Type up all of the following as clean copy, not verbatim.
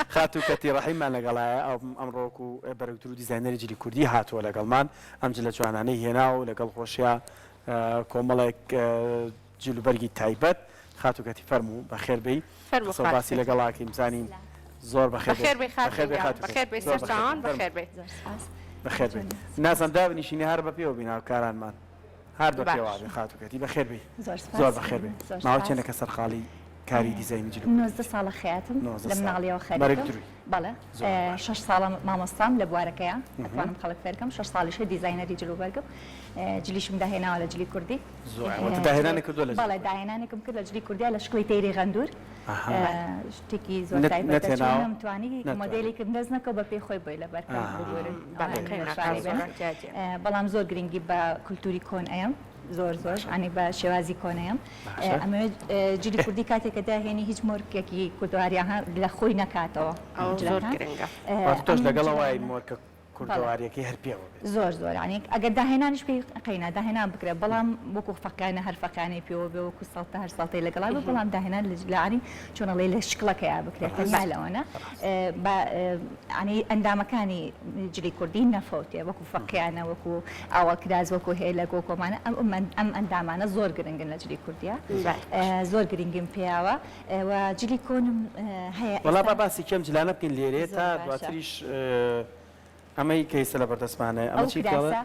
خاتوو کەتی ڕەحیممان لەگەڵایە ئەمڕۆ وەکو بەرگدروو و دیزاینەری جلی کوردی هاتووە لەگەڵمان ئەم جلە جوانانەی هێناوە و لەگەڵ خۆشیا کۆمەڵێک جل و بەرگی تایبەت خاتوو کەتی فەرموو بەخێر بێی فەرموو قسە و خاتوو باسی کەتی. لەگەڵا کەین بزانین زۆر بەخێر بەخێر بێی بێی خاتوو بەخێر بێی گیان خاتوو کەتی بەخێر بێی زۆر بەخێر سەرچاوان بێی فەرموو بەخێر بێی. زۆر سپاس. بەخێر بێی نازانم دابنیشین یا هەر بە پێوە بین هاوکارانمان هەر بە پێوە باش. بین خاتوو کەتی بەخێر بێی زۆر سپاس. زۆر بەخێر بێی زۆر ماوەی سپاس. چەندە کە سەرقاڵی کاری دیزاینی جل و بەرگیت؟ 19 ساڵە خەیاتم 19 لە ساڵ مناڵیەوە بەرگ خەریکم دروی بەڵێ زۆر باش. شەش ساڵە مامۆستام لە بوارەکەیا ئەتوانم خەڵک فێرکەم شەش ساڵیشە دیزاینەری جل و بەرگم جلیشم داهێناوە لە جلی کوردی. زۆر واتە داهێنانێک کردووە لە جلی بەڵێ کوردی. داهێنانێکم کرد لە جلی کوردیا لە شکڵی تەیری غەندوور شتێکی زۆر نەت تایبەتە نەتهێناوە؟ چون نەمتوانی نەتوانی. مۆدێلێکم دەست نەکەوت بە پێی خۆی بۆی لەبەر کەم ببورن بەڵێ ئەوانەی قەیناکا نەشاری زۆر بێنم جیاجیا. بەڵام زۆر گرنگی بە کولتوری کۆن ئەیەم زۆر زۆر یانی بە شێوازی کۆن ئەیەم باشە. ئەمەوێت جلی کوردی کاتێک کە داهێنی هیچ مۆرکێکی کوردەواری ها لە خۆی نەکاتەوە ئەوە زۆر جلەکان گرنگە. واتە تۆش ئەم لەگەڵەوەی جلانە مۆرکە بەڵێ. کوردەواریەکەی هەر پێوە بێت. زۆر زۆر یانی ئەگەر داهێنانیش بکەی قەینا داهێنان بکرێ بەڵام وەکو فەقیانە هەر فەقیانەی پێوە بێ وەکو سەڵتە هەر سەڵتەی لەگەڵا بێ بەڵام داهێنان لە یانی چۆن ئەڵێی لە شکڵەکەیا بکرێ تەنیا لەوەنە با یانی ئەندامەکانی جلی کوردی نەفەوتێ وەکو فەقیانە وەکو ئاوەڵکراز وەکو هێلەک وەکو ئەمانە ئەم ئەم ئەندامانە زۆر گرنگن لە جلی کوردیا زۆر گرنگیم پێیاوە و جلی کۆنم هەیە وەڵا ئێستا با باسی کێم جلانە بکەین لێرەیە زۆر تا باشە. دواتریش ئەمەی کە ئیستا لە بەردەستمانە ئەمە ئەو چی پێڵێ؟ کراسە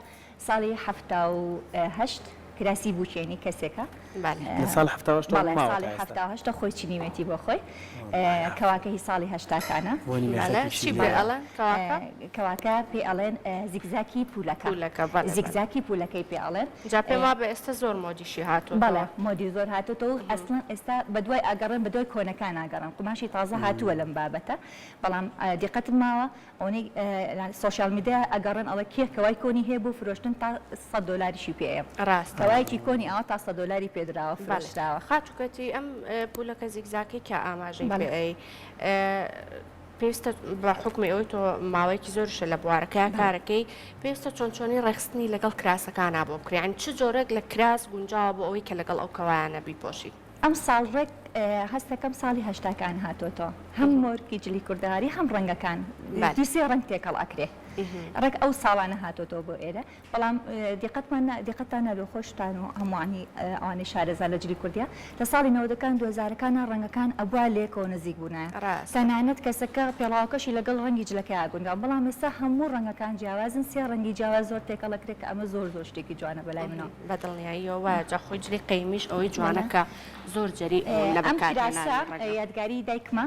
ساڵی 78 کراسی بووکێنی کەسێکە. بەلێ. لە ساڵی 78 ەوە بەڵێ ماوە ساڵی تا ئێستا. 78 خۆی چنیوێتی بۆ خۆی کەواکە هی ساڵی هەشتاکانە. بۆنی بەلێ مێخەکیشی چی پێ لێیە. ئەڵێن کەواکە؟ کەواکە پێی ئەڵێن زیگزاکی پوولەکە. پوولەکە بەڵێ بەڵێ. زیگزاکی پوولەکەی پێ ئەڵێن. جا پێم وابێ ئێستا زۆر مۆدیشی هاتۆتەوە. بەڵێ مۆدی زۆر هاتۆتەوە و ئەسڵەن ئێستا بەدوای ئەگەڕێن بەدوای کۆنەکان ئەگەڕێن قوماشی تازە هاتووە لەم بابەتە بەڵام دیقەتم ماوە ئەوەنەی social media ئەگەڕێن ئەڵێ کێ کەوای کۆنی هەیە بۆ فرۆشتن تا سەد دۆلاریشی پێ ئەیەم ڕاستە. کەوایەکی کۆنی ئاوا تا سەد دۆلاری پێ دراوە بەڵێ فرۆشراوە. خاتوو کەتی ئەم پولەکە زیگزاکەی کە ئاماژەی بەڵێ. پێ ئەی پێویستە بە حوکمی ئەوەی تۆ ماوەیەکی زۆریشە لە بوارەکەیا کارەکەی پێویستە چۆن چۆنی ڕێکخستنی لەگەڵ کراسەکانا بۆ بکرێ یانی چ جۆرێک لە کراس گونجاوە بۆ ئەوەی کە لەگەڵ ئەو کەوایانە بیپۆشی؟ ئەمساڵ ڕێک هەستەکەم ساڵی هەشتاکان هاتۆتەوە هەم مۆرکی جلی کوردەواری هەم ڕەنگەکان دوو سێ ڕەنگ تێکەڵ ئەکرێ ڕێک ئەو ساڵانە هاتۆتەوە بۆ ئێرە بەڵام دیقەتمان دیقەتتان نەبێ خۆشتان و هەمووانی ئەوانەی شارەزا لە جلی کوردیە لە ساڵی نەوەدەکان دووهەزارەکانا ڕەنگەکان ئەبوا لەیەکەوە نزیک بوونایە ڕاستە. تەنانەت کەسەکە پێڵاوەکەشی لەگەڵ ڕەنگی جلەکەیا گونجاوە بەڵام ئێستا هەموو ڕەنگەکان جیاوازن سێ ڕەنگی جیاواز زۆر تێکەڵ ئەکرێ کە ئەمە زۆر زۆر شتێکی جوانە بەلای منەوە. بە دڵنیاییەوە وایە جا خۆی جلی قەیمیش ئەوەی جوانە بەڵێ. کە زۆر جەریئ بوون لە ئەم بەکارهێنانی کراسە ڕەنگە. یادگاری دایکمە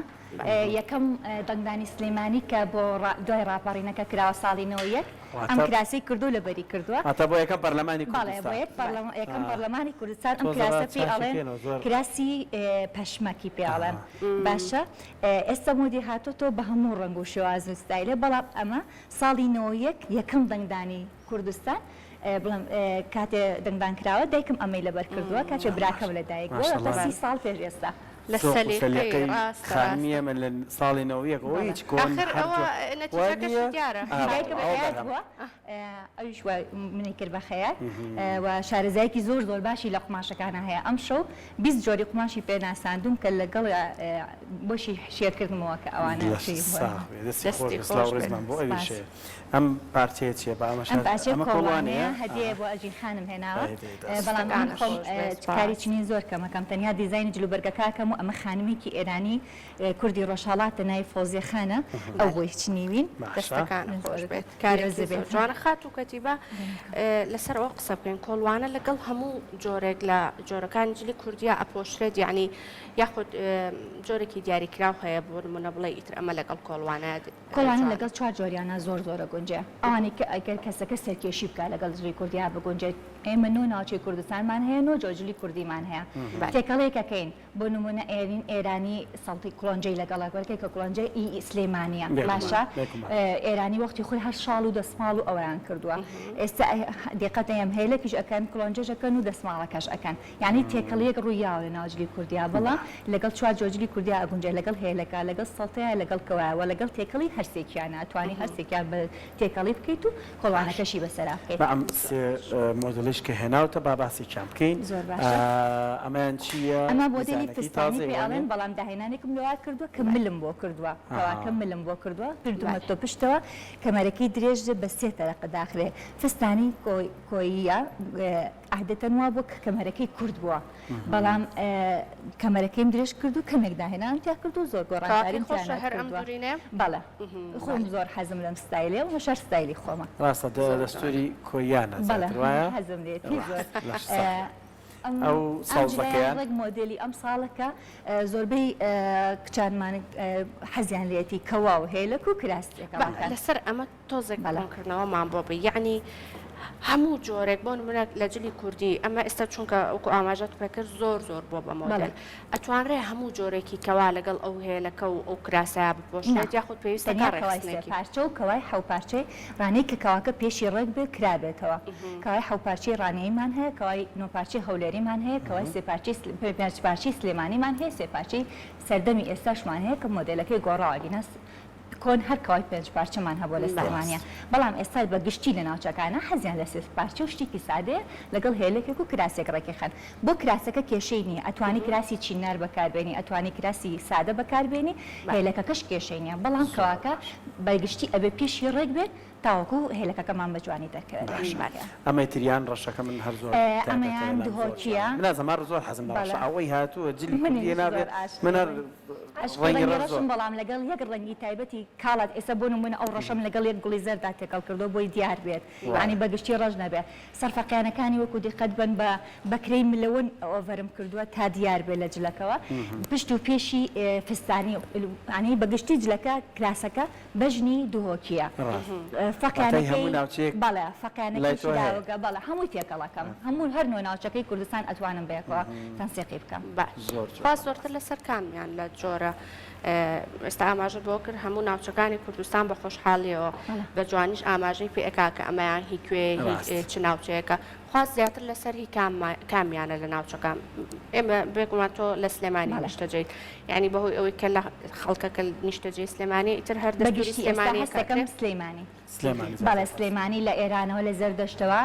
یەکەم دەنگدانی سلێمانی کە بۆ دوای ڕاپەڕینەکە کراوە ساڵی 91 ئەم کراسەی کردو لەبەری کردووە. واتە بۆ یەکەم پەرلەمانی بەڵێ بۆ کوردستان. یەک پەرلەمان یەکەم پەرلەمانی کوردستان ئەم کراسە پێی ئەڵێن کراسی پەشمەکی پێ ئەڵێن باشە ئێستا مۆدی هاتۆتەوە بە هەموو ڕەنگ و شێواز و ستایلێ بەڵام ئەمە ساڵی 91 یەکەم دەنگدانی کوردستان بڵێم کاتێ دەنگدان کراوە دایکم ئەمەی لەبەر کردووە کاتێ براکەم لە دایک بووە واتە 30 ساڵ پێش ئێستا. لە زۆق و سەلیقەی سەلیقەی ڕاستە خانمی ڕاستە. ئێمە لە ساڵی 91 ەوە بەڵێ. هیچ کۆن ئاخر هەر ئەوە جۆ وا نەتیجەکەشی نییە دیارە. ئا دایکم ئەوە خەیات بەرهەم. بووە ئەویش وا منی کرد بە خەیات و شارەزایەکی زۆر زۆر باشی لە قوماشەکانا هەیە ئەمشەو 20 جۆری قوماشی پێ ناساندووم کە لەگەڵ بۆشی share کردمەوە کە ئەوانە لەشت چی بوون. ساغ بێ دەستی خۆش دەستی بێ سڵاو خۆش بێت. ڕێزمان بۆ ئەویش سپاس. هەیە. ئەم پارچەیە چیە با ئەمەش ئەم هەر پارچەیە ئەمە کۆڵوانەیە کۆڵوانەیە هەدیەیە ئاها بۆ ئەژین خانم هێناوە ئەی دەی دەست. بەڵام من دەستەکانت خۆم خۆش بێت کاری سپاس. چنین زۆر کەمەکەم تەنیا دیزاینی جلوبەرگەکە ئەکەم و ئەمە خانمێکی ئێرانی کوردی ڕۆژهەڵاتە ناوی فۆزیە خانە ئەو بەلێ. بۆی چنیوین. باشە. دەستەکانت خۆش زۆرت بێت پیرۆز کارێکی زۆر بێت. جوانە خاتوو کەتیبە لەسەر ئەوە قسە بکەین کۆڵوانە لەگەڵ هەموو جۆرێک لە جۆرەکانی جلی کوردیا ئەپۆشرێت یعنی یاخود جۆرێکی دیاریکراو هەیە بۆ نمونە بڵێ ئیتر ئەمە لەگەڵ کۆڵوانە کۆڵانە جوانە. لەگەڵ چوار جۆریانا زۆر زۆر ئەگونجێ ئەوانەی کە ئەگەر کەسەکە سەرکێشی بکا لەگەڵ جلی کوردیا بگونجێت ئێمە نۆ ناوچەی کوردستانمان هەیە نۆ جۆر جلی کوردیمان هەیە بەلێ. تێکەڵێک ئەکەین بۆ نمونە ئێرین ئێرانی سەڵتی کوڵۆنجەی لەگەڵە وەرکەی کە کوڵۆنجە ئی سلێمانیە بێگومان باشە بێگومان. ئێرانی وەختی خۆی هەر شاڵ و دەسماڵ و ئەوەیان کردووە ئێستا دیقەت ئەیەم هێلەکیش ئەکەن کوڵۆنجەش ئەکەن و دەسماڵەکەش ئەکەن یانی تێکەڵیەک ڕووی یاوە لە ناو جلی کوردیا بەڵام لەگەڵ چوار جۆر جلی کوردیا ئەگونجێ لەگەڵ هێلەکە لەگەڵ سەڵتەیە لەگەڵ کەوایە وە لەگەڵ تێکەڵی هەرسێکیانە ئەتوانی هەرسێکیان بە تێکەڵی بکەیت و باش کۆڵانەکەشی بەسەرا بکەیت. با ئەم سێ مۆدێلەی. مۆدێلەیش کە هێناوتە با باسێکیان بکەین. زۆر باشە. ئەمەیان چییە؟ ئەمە مۆدێلی دیزاینەکەی فستانی تازەیە پێ وانیە؟ ئەڵێن بەڵام داهێنانێکم لەوە کردووە کە ملم بۆ کردووە کەواکە ملم بۆ کردووە کردوومە تۆ پشتەوە کەمەرەکەی درێژ بە سێ تەرەق داخرێ فستانی کۆییە عادەتەن وا بووە کە کەمەرەکەی کورت بووە بەڵام کەمەرەکەیم درێژ کرد و کەمێک داهێنانم تیا کرد و زۆر گۆڕانکاریم تیا نەکردووە. بەڵێ خۆم زۆر حەزم لەم ستایلەیە و هەشار ستایلی خۆمە. ڕاستە دەستوری کۆییانە زیاتر وایە؟ بەڵێ حەزم لێیەتی زۆر. ئەو سەوزەکەیان؟ ڕێک مۆدێلی ئەم ساڵەکە زۆربەی کچانمان حەزیان لێیەتی کەوا و هێلەک و کراس تێکەڵ. لەسەر ئەمە تۆزێک ڕوونکردنەوەمان بۆ بی یەعنی هەموو جۆرێک بۆ نمونە لە جلی کوردی ئەمە ئێستا چونکە وەکو ئاماژەت پێکرد زۆر زۆر بووە بە مۆدێل ئەتوانرێ هەموو جۆرێکی کەوا لەگەڵ ئەو هێلەکە و ئەو کراسەیا بپۆشرێت یاخود پێویستە تەنیا کەوای سێ ڕێکخستنێکی پارچە و کەوای حەو پارچەی ڕانەی کە کەواکە پێشی ڕێک بێ کرابێتەوە کەوای حەو پارچەی ڕانیەیمان هەیە کەوای نۆ پارچەی هەولێریمان هەیە کەوای سێ پارچەی پێنج پارچەی سلێمانیمان هەیە سێ پارچەی سەردەمی ئێستاشمان هەیە کە مۆدێلەکەی گۆڕاوە گینا کۆن هەر کەوای پێنج پارچەمان هەبووە لە سلێمانیا بەڵام ئێستا بە گشتی لە ناوچەکانا حەزیان لە سێ پارچە و شتێکی سادەیە لەگەڵ هێلەکێک و کراسێک ڕێکی خەن بۆ کراسەکە کێشەی نییە ئەتوانی کراسی چینار بەکاربێنی ئەتوانی کراسی سادە بەکاربێنی هێلەکەکەش کێشەی نییە بەڵام کەواکە بە گشتی ئەبێ پێشی ڕێک بێت تاوەکو هێلەکەکەمان بە جوانی دەرکەوێت باشە ئەمەی تریان ڕەشەکە من هەر زۆر تایبەتە ئەمەیان لام زۆر دهۆکیە. جوانە من نازانم هەر زۆر حەزم لە ڕەشە بەڵێ ئەوەی هاتووە جلی منیش کوردیە زۆر نابێ عاشقی من هەر ڕەنگ عاشقی ڕەنگی ڕەنگی ڕەش زۆر ڕەشم بەڵام لەگەڵ یەک ڕەنگی تایبەتی کاڵات ئێستا بۆ نمونە ئەو ڕەشەم لەگەڵ یەک گوڵی زەردا تێکەڵ کردووە بۆی دیار بێت یانی بە گشتی ڕەش نەبێ سەرفەقیانەکانی وەکو دیقەت بەن بە بەکرەی ملەوەن ئۆڤەرم کردووە تا دیار بێ لە جلەکەوە پشت و پێشی فستانی یانی بە گشتی جلەکە کراسەکە بەژنی دهۆکیە واتای هەموو ناوچەیەک بەڵێ لای فەقیانەکەی تۆ هەیە. شیراوەگە بەڵێ هەمووی تێکەڵەکەم هەموو هەر نۆ ناوچەکەی کوردستان ئەتوانم بەیەکەوە تەنسیقی بکەم. باش زۆر جوانە. خوا زۆرتر لەسەر کامیان لە جۆرە ئێستا ئاماژەت بەوە کرد هەموو ناوچەکانی کوردستان بە خۆشحاڵیەوە بە جوانیش ئاماژەی پێ ئەکا کە ئەمەیان هی کوێیە هی ڕاست. چ ناوچەیەکە خواست زیاتر لەسەر هی کامیانە لە ناوچەکان ئێمە بێگومان تۆ لە سلێمانی نیشتەجێیت یعنی بەهۆی ئەوەی کە لە خەڵکەکە نیشتەجێی سلێمانی ئیتر هەر دەستوری بەگشتی ئێستا سلێمانی هەستەکەم سلێمانی سلێمانی بەڵێ زیاتر. سلێمانی لە ئێرانەوە لە زەردەشتەوە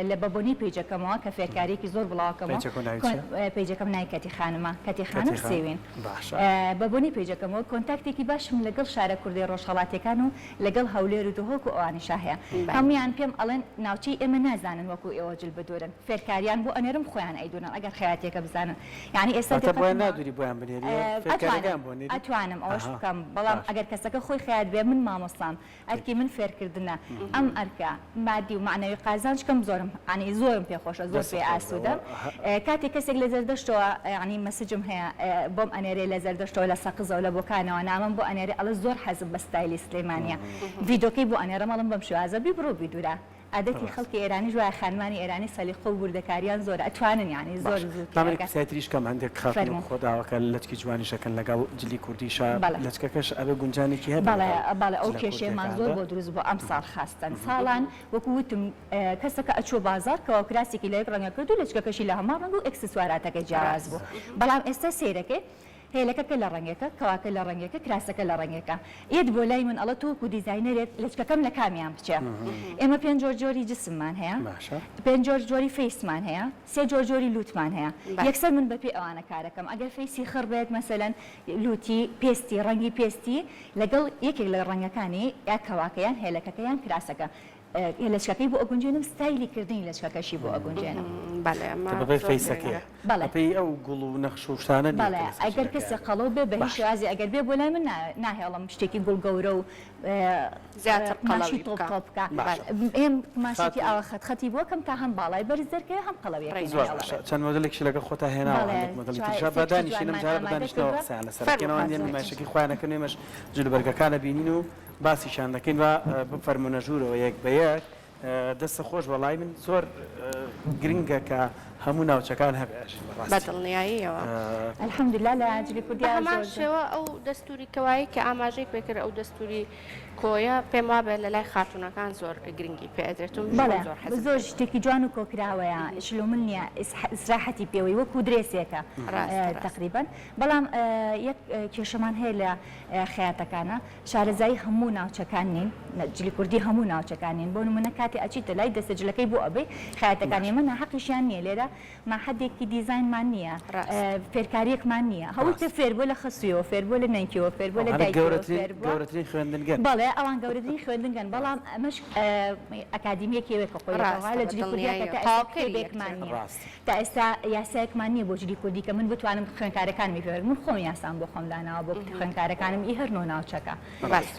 لە بە بۆنەی پەیجەکەمەوە کە فێرکاریەکی زۆر بڵاوەکەمەوە پەیجەکەو ناوی چیە؟ پەیجەکەم ناوی کەتی خانمە کەتی خانم کەتی خان سێوین باشە. بە بۆنەی پەیجەکەمەوە کۆنتاکتێکی باشم لەگەڵ شارە کوردی ڕۆژهەڵاتیەکان و لەگەڵ هەولێر و دهۆک و ئەوانیشا هەیە هەموویان پێم ئەڵێن ناوچەی ئێمە نازانن وەکو ئێوە جل بدورن فێرکاریان بۆ ئەنێرم خۆیان ئەیدورن ئەگەر خەیاتیەکە بزانن یانی ئێستا واتە بۆیان دیقەتم نادوری بۆیان بنێری فێرکاریەکەیان بۆ نێری؟ ئەتوانم ئەوەش ئەها بکەم بەڵام باشە. ئەگەر کەسەکە خۆی خەیات بێ من مامۆستام ئەرکی من فێرکردنە ئەم ئەرکە مادی و مەعنەوی قازانج کەم زۆرم یانی زۆرم پێ خۆشە زۆر دەستت پێ خۆش بێ ئاسوودەم وە کاتێ کەسێک لە زەردەشتەوە یانی message م هەیە بۆم ئەنێرێ لە زەردەشتەوە لە سەقزەوە لە بۆکانەوە نامەم بۆ ئەنێرێ ئەڵێ زۆر حەزم بە ستایلی سلێمانیە ڤیدۆکەی بۆ ئەنێرم ئەڵێم بەم شێوازە بیبڕ و بیدورە عادەتی ڕاست. خەڵکی ئێرانیش وایە خانمانی ئێرانی سەلیقە و وردەکاریان زۆرە ئەتوانن یانی زۆر باشە زوو با من تێئەگەن. پرسیاری تریش کەم هەندێک خاتوون فەرموو. خۆ داواکە لەچکی جوانیش ئەکەن لەگەڵ جلی کوردیشا بەڵێ. لەچکەکەش ئەبێ گونجانێکی هەبێ بەڵێ لەگەڵ بەڵێ ئەو جلە کێشەیەمان زۆر کوردیەکاندا. بۆ دروست بوو ئەمساڵ خاستەن ساڵان وەکو وتم کەسەکە ئەچووە بازاڕ کەوا کراسێکی لە یەک ڕەنگە کرد و لەچکەکەشی لە هەمان ڕەنگ و ئێکسسواراتەکەی جیاواز بوو بەڵام ئێستا سەیرەکەی هێلەکەکە لە ڕەنگێکە، کەواکە لە ڕەنگێکە، کراسەکە لە ڕەنگێکە. یەت بۆ لای من ئەڵێ تۆ وەکو دیزاینەرێک لەچکەکەم لە کامیان بچێ؟ ئێمە پێنج جۆر جۆری جسممان هەیە، پێنج جۆر جۆری face مان هەیە، سێ جۆر جۆری لووتمان هەیە. یەکسەر من بەپێی ئەوانە کارەکەم. ئەگەر face ی خڕ بێت مەسەلەن لووتی، پێستی، ڕەنگی پێستی لەگەڵ یەکێک لە ڕەنگەکانی یا کەواکە یان هێلەکەکە یان کراسەکە لەچکەکەی بۆ ئەگونجێنم ستایلی کردنی لەچکەکەشی بۆ ئەگونجێنم. بەڵێ ئەمە کە بەپێی زۆر face ەکەیە گرنگە. بەڵێ. بەپێی ئەو گوڵ و نەخش و شتانە نییە بەڵێ کە لەسەر ئەگەر جلەکەیە کەسێک قەڵەو بێ بە هیچ باشە. شێوازێ ئەگەر بێ بۆ لای من نا ناهێڵم شتێکی گوڵ گەورە و زیاتر قوماشی قەڵەوی تۆپ بکا. تۆپ بکا باشە. ئێم قوماشێکی خاتوو ئاوا خەت خەتی بۆ کەم تا هەم باڵای بەرز دەرکەوێ هەم قەڵەویەکەی زۆر نەهێڵم. باشە چەند مۆدێلێکیشی لەگەڵ خۆتا هێناوە بەڵێ هەندێک مۆدێلی چوار تریش با سێ کچی دانیشین ئەم جوانمان جارە بە ئامادە دانیشتنەوە کردووە. قسەیان لەسەر فەرموو بکەین ئەوان دێن خاتوو. نمایشەکەی خۆیان ئەکەن و ئێمەش جلوبەرگەکان ئەبینین و باسیشیان دەکەین با بفەرموونە ژوورەوە یەک بە یەک. دەستت خۆش وەڵایی من زۆر گرنگە کە. هەموو ناوچەکان هەبێ ئەژین بە بەڕاستی. دڵنیاییەوە. الحمدللە لە جلی بە کوردیا هەمان زۆر زۆر. شێوە ئەو دەستوری کەوایەی کە ئاماژەی پێکرد ئەو دەستوری کۆیە پێم وابێ لە لای خاتوونەکان زۆر گرنگی پێ ئەدرێت و منیش بەڵێ زۆر حەزم زۆر پێ. شتێکی جوان و کۆکراوەیە شلومل نیە ئیسراحەتی پێوەی وەکو درێسێکە ڕاستە ڕاستە. تەقریبەن بەڵام یەک کێشەمان هەیە لە خەیاتەکانە شارەزایی هەموو ناوچەکان نین جلی کوردی هەموو ناوچەکان نین بۆ نمونە کاتێ ئەچیتە لای دەستە جلەکەی بۆ ئەبەی خەیاتەکان ئێمە ناحەقیشیان نیە لێرە مەعهەدێکی دیزاینمان نییە، فێرکارییەکمان نییە. هەوەی کە فێربووە لە خەسوویەوە فێربووە، لە نەنکیەوە فێربووە، لە دایکیەوە فێربووە. گەورەترین خوێندنگەن. بەڵێ ئەوان گەورەترین خوێندنگەن، بەڵام ئەمەش ئەکادیمییەکی ئەوێ کە خۆی لەگەڵ لە جلی کوردییە کە تا ئێستا کتێبێکمان نییە، تا ئێستا یاسایەکمان نییە بۆ جلی کوردی کە من بتوانم خوێندکارەکانمی پێ بەرم. من خۆم یاسام بۆ خۆم داناوە بۆ خوێندکارەکانم ئی هەر نۆ ناوچەکە.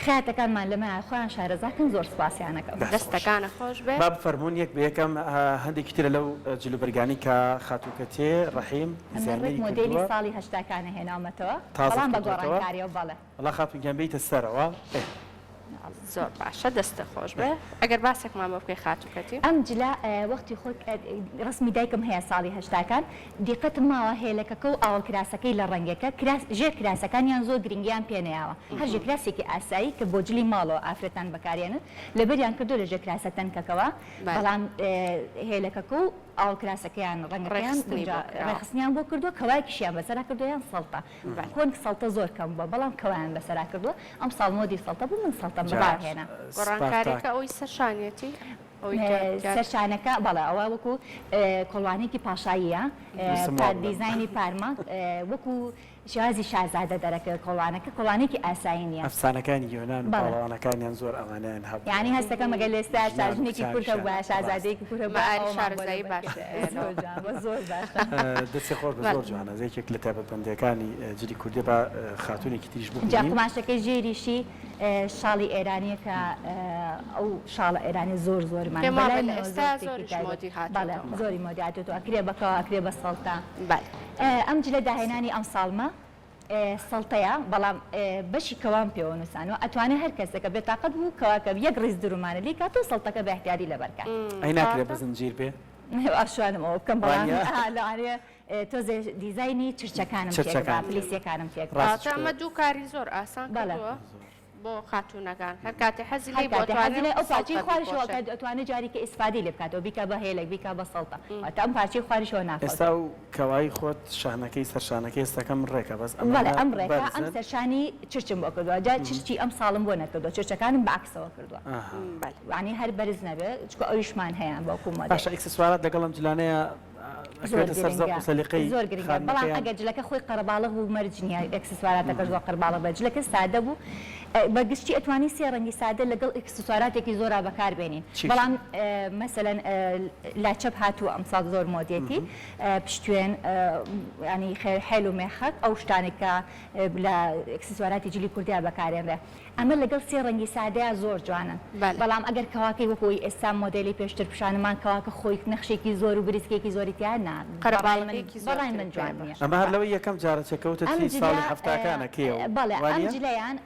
خەیاتەکانمان لەمەیا خۆیان شارەزاکەن زۆر سوپاسیان ئەکەم. دەستەکانە خۆش بێ. با بفەرموون یەک بە یەکەم هەندێکی ترە لەو جلوبەرگانەی کە خاتوو کەتێ ڕەحیم ئەمە ڕێک دیزاینەری مۆدێلی کردووە ساڵی هەشتاکانە هێناومەتەوە تازەت بەڵام بە کردووەتەوە. گۆڕانکاریەوە بەڵێ. وەڵا خاتوون گیان بێیتە سەرەوە ئێ. زۆر باشە دەستت خۆش بێ ئەگەر باسێکمان بۆ بکەی خاتوو کەتی. ئەم جلە وەختی خۆی ڕەسمی دایکم هەیە ساڵی هەشتاکان دیقەتم ماوە هێلەکەکە و ئاوەڵ کراسەکەی لە ڕەنگێکە کراس ژێر کراسەکانیان زۆر گرنگیان پێ نەیاوە هەر ژێر کراسێکی ئاسایی کە بۆ جلی ماڵەوە ئافرەتان بەکارێنن لەبەریان کردوە لە ژێر کراسە تەنکەکەوە بەڵام هێلەکەکە و ئاوەڵ کراسەکەیان ڕەنگەکەیان ڕێکخستنیان بۆ کردوە کەوایەکیشیان بەسەرا کردوە یان سەڵتە کۆن سەڵتە زۆر کەم بوە بەڵام کەوایان بەسەرا کردوە ئەمساڵ مۆدی سەڵتە بوو من سەڵتەم بەکار هێنا. گۆڕانکاریەکە ئەوەی سەر شانیەتی؟ سەرشانەکە بەڵێ ئەوە وەکو کۆڵوانێکی پاشاییە دیزاینی پارمە وەکو شێوازی شازادە دەرەکەوێت کۆڵوانەکە کۆڵوانێکی ئاسایی نییە. ئەفسانەکانی یۆنان و پاڵەوانەکانیان زۆر ئەوانەیان هەبوو. یانی هەستەکەم ئەگەر لە ئێستا شاژنێکی کورد هەبوایە شازادەیەکی کورد هەبوایە ئەوەمان بۆ شارەزایی باشە زۆر جوانە زۆر باشە. دەستی خۆش بێت زۆر جوانە یەکێک لە تایبەتمەندییەکانی جلی کوردیە با خاتوونێکی تریش ببینین. جا قوماشەکەی ژێریشی شاڵی ئێرانیە کە ئەو شاڵە ئێرانیە زۆر زۆرمان پێم وابێ بەلای لە منەوە ئێستا زۆر شتێکی زۆریش تایبەت مۆدی بەڵێ هاتۆتەوە. زۆری مۆدی هاتۆتەوە ئەکرێ بە کەوا ئەکرێ بە سەڵتە. بەلێ. ئەم جلە داهێنانی ئەمساڵمە سەڵتەیە بەڵام بەشی کەوام پێوە نوسانوە ئەتوانێ هەر کەسێکە بێتاقەت بوو کەواکە یەک ڕیز درومانە لێی کات و سەڵتەکە بە ئیحتیادی لەبەر کات. ئەی ناکرێ کەواتە بە زنجیر بێ؟ ئەشوانم ئەوە بکەم بەڵام وانیە؟ لەوانەیە تۆزێ دیزاینی چرچەکانم تێک با چرچەکان پلیسیەکانم تێک با. ڕاست کەواتە ئەمە دوو کاری زۆر ئاسان بەڵێ. کردووە بۆ خاتوونەکان هەر کاتێ حەزی هەر لێی بوو کاتێ حەزی ئەتوانێ لێ ئەو پارچەی سەڵتە خواریشەوە بیپۆشێ. ئەکات ئەتوانێ جاریکە ئیسفادەی لێ بکاتەوە بیکا بە هێلەک بیکا بە سەڵتە واتە ئەم پارچەی خواریشەوە ئێستا نافەوتێ. ئەو کەوایی خۆت شانەکەی سەر شانەکەی ئێستاکەم ڕێکە بەس بەڵێ ئەمانە ئەم ڕێکە ئەم بەرزن. سەرشانی چرچم بۆ کردووە جا چرچی ئەمساڵم بۆ نەکردووە چرچەکانم بە عەکسەوە کردووە ئاها. بەلێ. یانی هەر بەرز نەبێ چونکە ئەویشمان هەیە وەکوو مۆدێل. باشە ئیکسسوارات لەگەڵ ئەم جلانەیە زۆر ئەکەوێتە سەر زەوق گرنگە و سەلیقەی زۆر گرنگە بەڵام خانمەکەیان. ئەگەر جلەکە خۆی قەرەباڵغ بوو مەرج نییە ئێکسسواراتەکەش زۆر قەرباڵغ بێت جلەکە سادە بوو بە گشتی ئەتوانی سێ ڕەنگی سادە لەگەڵ ئێکسسواراتێکی زۆرا بەکار بێنین چی بەڵام مەسەلەن لاچەپ هاتووە ئەمساڵ زۆر مۆدیەتی پشتوێن ینی حێل و مێخەک ئەو شتانێک کە لە ئێکسسواراتی جلی کوردیا بەکارێنرێ ئەمە لەگەڵ سێ ڕەنگی سادەیا زۆر جوانن بەلێ. بەڵام ئەگەر کەواکەی وەکو ئەوەی ئێستا مۆدێلی پێشتر پیشانمان کەواکە خۆی نەخشێکی زۆر و بریسکێکی زۆری تیا نا بەڕای من قەرەباڵغیەکی بەڕای زۆرتر من پێ جوان نیە. بەخشێ. ئەمە هەر لەوەی یەکەم جارە چێ کە وتت ئەم هی جلە ساڵی حەفتاکانە کەیە و بەڵێ ئەم وانیە؟ جلەیان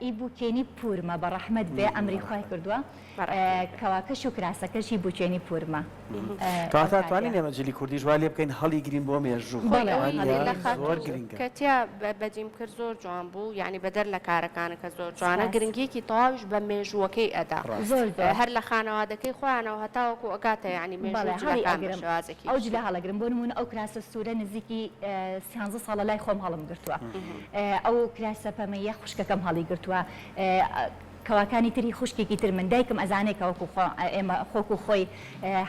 ئی بوکێنی پورمە بە ڕەحمەت بێ ئەمری خوای کردووە بەڕەحمەت بێ. کەواکەش و کراسەکەشی بوکێنی پورمە ئەو کەواتە کاتە. ئەتوانین ئێمە جلی کوردیش وا لێ بکەین هەڵیگرین بۆ مێژوو خۆی بەڵێ ئەوەی وانیە؟ لە هەڵیگرین. زۆر خاتوو گرنگە. کەتیا بەدیم کرد زۆر جوان بوو یانی بەدەر لە کارەکانە کە زۆر جوانە سپاس. گرنگیەکی تەواویش بە مێژووەکەی ئەدا ڕاستە. زۆر زۆر. هەر لە خانەوادەکەی خۆیانەوە هەتاوەکو ئەگاتە یانی مێژووی بەڵێ هەڵی جلەکان بە ئەگرم شێوازێکی ئەو گشتی. جلە هەڵەگرم بۆ نموونە ئەو کراسە سوورە نزیکی سیانزە ساڵە لای خۆم هەڵم گرتووە ئەو کراسە پەمەییە خوشکەکەم هەڵی گرتووە کەواکانی تری خوشکێکی تر من دایکم ئەزانێ کە وەکو خۆ ئێمە خۆکو خۆی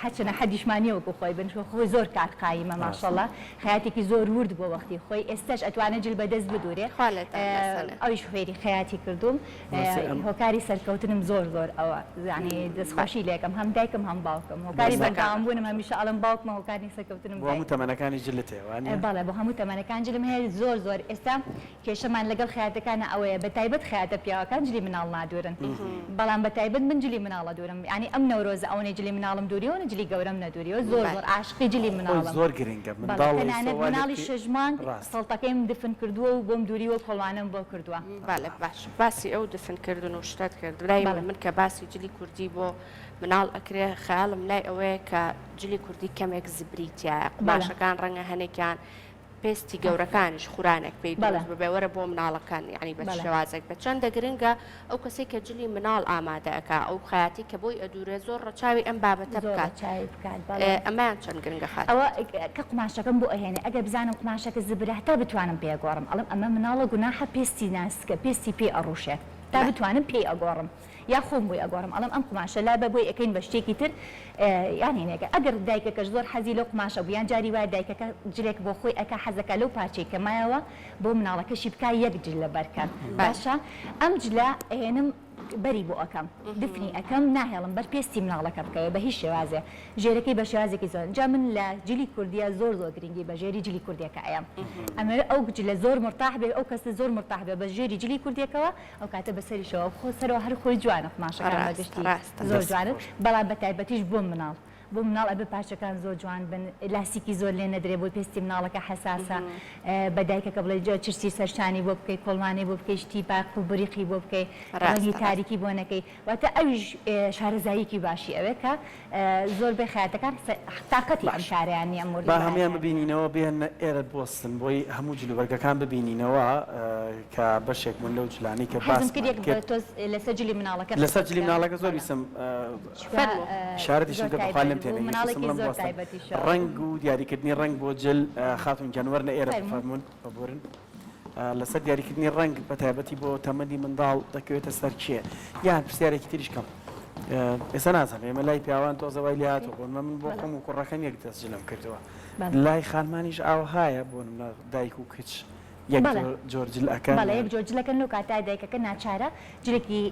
هەرچەنە حەدیشمان نیە وەکو خۆی بن خۆی زۆر کار قایمە ماشەڵا خەیاتێکی زۆر ورد بووە وەختی خۆی ئێستاش ئەتوانێ جل بەدەست بدورێ خوا لێتان نەسەنێ. ئەویش فێری خەیاتی کردووم هۆکاری سەرکەوتنم زۆر زۆر ئەوە یانی دەستخۆشی لێکەم هەم دایکم هەم باوکم هۆکاری بەردەوام بوونم هەمیشە ئەڵێم باوکمە هۆکاری سەرکەوتنم بۆ هەموو تەمەنەکانی جلت هەیە وانیە؟ بەڵێ بۆ هەموو تەمەنەکان جلم هەیە زۆر زۆر ئێستا کێشەمان لەگەڵ خەیاتەکانا ئەوەیە بەتایبەت خەیاتە پیاوەکان جلی مناڵ نادورن. ئەدورن بەڵام بە تایبەت من جلی مناڵ ئەدورم یانی ئەم نەورۆزە ئەوەنەی جلی مناڵم دوریوە ئەوەنە جلی گەورەم نەدوریوە زۆر زۆر عاشقی جلی خۆی مناڵم زۆر گرنگە بەڵێ منداڵ ئێستا تەنانەت وا لێ مناڵی بکەی شەش مانگ ڕاستە. سەڵتەکەیم دفن کردووە و بۆم دوریوە کۆڵوانەم بۆ کردووە. بەڵێ باش باسی ئەو دفن کردن و شتەت کرد لای بەڵێ. من کە باسی جلی کوردی بۆ مناڵ ئەکرێ خەیاڵم لای ئەوەیە کە جلی کوردی کەمێک زبری تیایە بەڵێ. قوماشەکان ڕەنگە هەنێکیان پێستی گەورەکانیش خورانێک پێی بەڵێ. دروست ببێ وەرە بۆ مناڵەکان یانی بە چ بەڵێ. شێوازێک بێت چەندە گرنگە ئەو کەسەی کە جلی مناڵ ئامادە ئەکا ئەو خەیاتی کە بۆی ئەدوورێ زۆر ڕەچاوی ئەم بابەتە زۆر بکات ڕەچاوی بکات بەڵێ. ئەمەیان چەند گرنگە خاتوو ئەوە خاتون؟ کە قوماشەکەم بۆ ئەهێنێ ئەگەر بزانم قوماشەکە زبرە هەتا بتوانم پێی ئەگۆڕم ئەڵێم ئەمە مناڵە گوناحە پێستی ناسکە پێستی پێی ئەڕوشێ تا بەڵێ. بتوانم پێی ئەگۆڕم یا خۆم بۆی ئەگۆڕم ئەڵێم ئەم قوماشە لابە بۆی ئەکەین بە شتێکی تر یان هینێکە ئەگەر دایکەکەش زۆر حەزی لەو قوماشە بوو یان جاری وایە دایکەکە جلێک بۆ خۆی ئەکا حەزەکا لەو پارچەی کە مایەوە بۆ مناڵەکەشی بکا یەک جل لەبەر کە باشە ئەم جلە ئەهێنم بەری بۆ ئەکەم دفنی ئەکەم ناهێڵم بەر پێستی مناڵەکە بکەوێ بە هیچ شێوازێ ژێرەکەی بە شێوازێکی زۆر جا من لە جلی کوردیە زۆر زۆر گرنگی بە ژێری جلی کوردیەکە ئەیەم ئەمەوێ ئەو جلە زۆر مورتاح بێ ئەو کەسە زۆر مورتاح بێ بە ژێری جلی کوردیەکەوە ئەو کاتە بەسەریشەوە خۆ سەرەوە هەر خۆی جوانە قوماشەکان بە ڕاستە گشتی ڕاستە. زۆر دەست جوانن خۆش. بەڵام بە تایبەتیش بۆ مناڵ بۆ مناڵ ئەبێ پارچەکان زۆر جوان بن لاسیکی زۆر لێ نەدرێ بۆی پێستی مناڵەکە حەساسە بە دایکەکە بڵێ چرچی سەرشانی بۆ بکەی کۆڵوانەی بۆ بکەی شتی پاک و بریقی بۆ بکەی ڕەنگی ڕاستە ڕاستە. تاریکی بۆ نەکەی واتە ئەویش شارەزاییەکی باشی ئەوێ کە زۆربەی خەیاتەکان تاقەتی ئەم باش کارەیان نیە ئەم با هەموویان وردەکاریانە. ببینینەوە بێنە ئێرە بوەستن بۆی هەموو جلوبەرگەکان ببینینەوە کە بەشێک بوون لەو جلانەی کە حەزم کرد باسمان یەک کرد. تۆز لەسەر جلی مناڵەکە قسە لەسەر جلی بکەم. مناڵەکە زۆر بەڵێ. ویستم چونکە فەرموو. ئیشارەتیشم زۆر کرد بەخوا تایبەت لێم بوو تێنەگەیشت ویستم مناڵێکی بڵێم زۆر بوەستن تایبەتیشە. ڕەنگ و دیاریکردنی ڕەنگ بۆ جل خاتوون گیان وەرنە ئێرە فەرموو. بفەرموون ببورن. لەسەر دیاریکردنی ڕەنگ بە تایبەتی بۆ تەمەنی منداڵ دەکەوێتە سەر کێ؟ یان پرسیارێکی تریش کەم ئێستا نازانم ئێمە لای پیاوان تۆزە وای لێهاتووە بۆ نمونە من بۆ خۆم و کوڕەکەم یەک دەست جلم کردووە لای خانمانیش ئاوهایە بۆ نمونە دایک و کچ یەک جۆر جل ئەکەن بەڵێ یەک جۆر جلەکەن لەو کاتە دایکەکە ناچارە جلێکی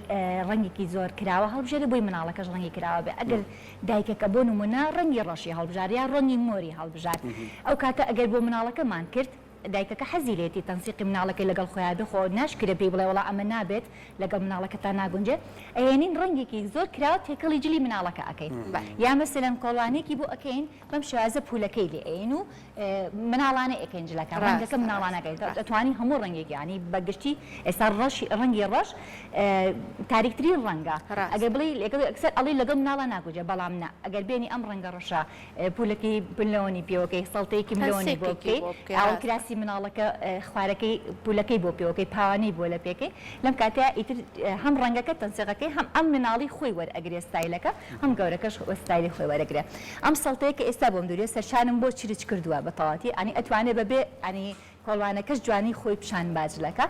ڕەنگێکی زۆر کراوە هەڵبژێرێ بۆی مناڵەکەش ڕەنگی کراوە بێ ئەگەر دایکەکە بۆ نمونە ڕەنگی ڕەشی هەڵبژارد یا ڕەنگی مۆری هەڵبژارد ئەو کاتە ئەگەر بۆ مناڵەکەمان کرد دایکەکە حەزی لێتی تەنسیقی مناڵەکەی لەگەڵ خۆیا بێ خۆ ناشکرێ پێی بڵێ وەڵا ئەمە نابێت لەگەڵ مناڵەکەتا ناگونجێ ئەیەنین ڕەنگێکی زۆر کراوە تێکەڵی جلی مناڵەکە ئەکەین یا مەسەلەن کۆڵانێکی بۆ ئەکەین بەم شێوازە پولەکەی لێ ئەین و مناڵانە ئەکەین جلەکە ڕەنگەکە مناڵانە ئەکەین ئەتوانی هەموو ڕەنگێک یانی بە گشتی ئێستا ڕەشی ڕەنگی ڕەش تاریکترین ڕەنگە ئەگەر بڵێی لەگەڵ ئەکسەر ئەڵێی لەگەڵ مناڵا ناگونجێ بەڵام نا ئەگەر بێنی ئەم ڕەنگە ڕەشە پولەکەی ملۆنی پێوەکەی سەڵتەیەکی ملۆنی بۆ بکەی ئاوە کراسی مناڵەکە خوارەکەی پولەکەی بۆ پێوەکەی پاوانەی بۆ لە پێکەی لەم کاتەیا ئیتر هەم ڕەنگەکە تەنسیقەکەی هەم ئەم مناڵی خۆی وەرئەگرێ ستایلەکە هەم گەورەکەش ستایلی خۆی وەرەگرێ ئەم سەڵتەیە کە ئێستا بۆم دوورێ سەرشانم بۆ چرچ کردووە بە تەواتی ئەنی ئەتوانێ بەبێ ئەنی کۆڵوانەکەش جوانی خۆی پیشان با جلەکە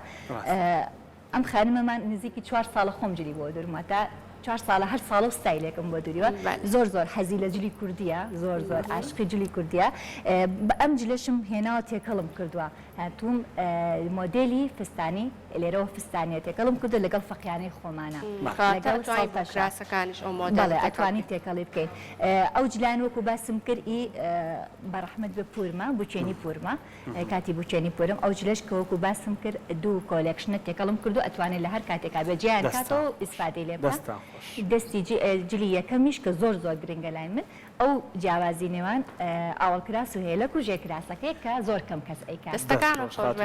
ئەم خانمەمان نزیکی چوار ساڵە خۆم جلی بۆ دورم واتە چوار ساڵە هەر ساڵە و ستایلێکم بۆ دوریوە زۆر زۆر حەزی لە جلی کوردیە زۆر زۆر عاشقی جلی کوردیە بە ئەم جلەشم هێناوە تێکەڵم کردووە هاتووم مۆدێلی فستانی لێرەوە فستانیە تێکەڵم کردو لەگەڵ فەقیانەی خۆمانە لەگەڵ سەڵتەشە بەڵێ ئەتوانی تێکەڵی بکەین ئەو جلان وەکو باسم کرد ئی بەڕەحمەت بێ پورمە بوکێنی پورمە کاتی بوکێنی پورم ئەو جلەش کە وەکو باسم کرد دوو collection ە تێکەڵم کردو ئەتوانێت لە هەر کاتێکا بێ جیایان کاتەوە و ئیسفادەی لێ بکا دەستی جلی یەکەمیش کە زۆر زۆر گرنگە لای من ئەو جیاوازی نێوان ئاوەڵ کراس و هێلەک و ژێر کراسەکەیە کە زۆر کەم کەس ئەیکات. دەستەکانت خۆش بێت.